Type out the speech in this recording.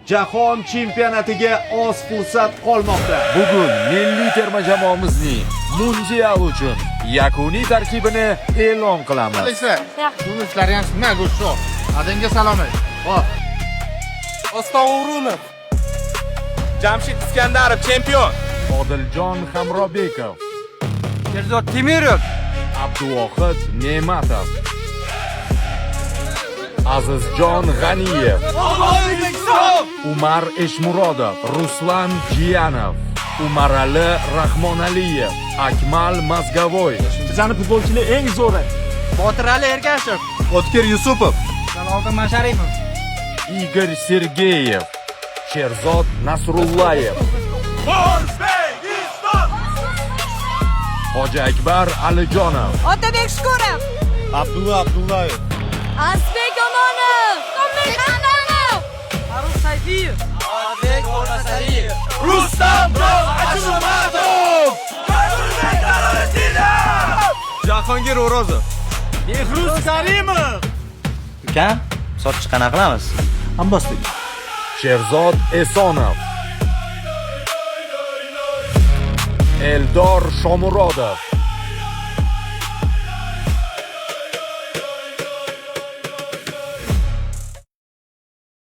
Jahon chempionatiga oz fursat qolmoqda. Bugun milliy terma jamoamizning mundial uchun yakuniy tarkibini e'lon qilamiz. Alisa, buni ishlari ham shunday go'sht. Adangga salom ayt. Hop. Oston O'runov. Jamshid Iskandarov chempion. Odiljon Hamrobekov, Sherzod Temirov, Abduvohid Ne'matov, Azizjon G'aniyev, Umar Eshmurodov, Ruslan Jiyanov, Umarali Rahmonaliyev, Akmal Mazgavoy, Bizani futbolchilar eng zo'ri. Botirali Ergashev, O'tkir Yusupov. Jaloliddin Masharipov, Igor Sergeyev, Sherzod Nasrullayev, Hoji Akbar Alijonov, Otabek Shukurov, Abdulla Abdullayev. Azizbek Omonov, Tombek Hamdamov, Farruh Sayfiyev, Orbek O'rnasariyev, Jahongir O'rozov. Behruz Karimov. Ukam, sotish qanaqa qilamiz? Abbosbek. Sherzod Esonov, Eldor Shomurodov,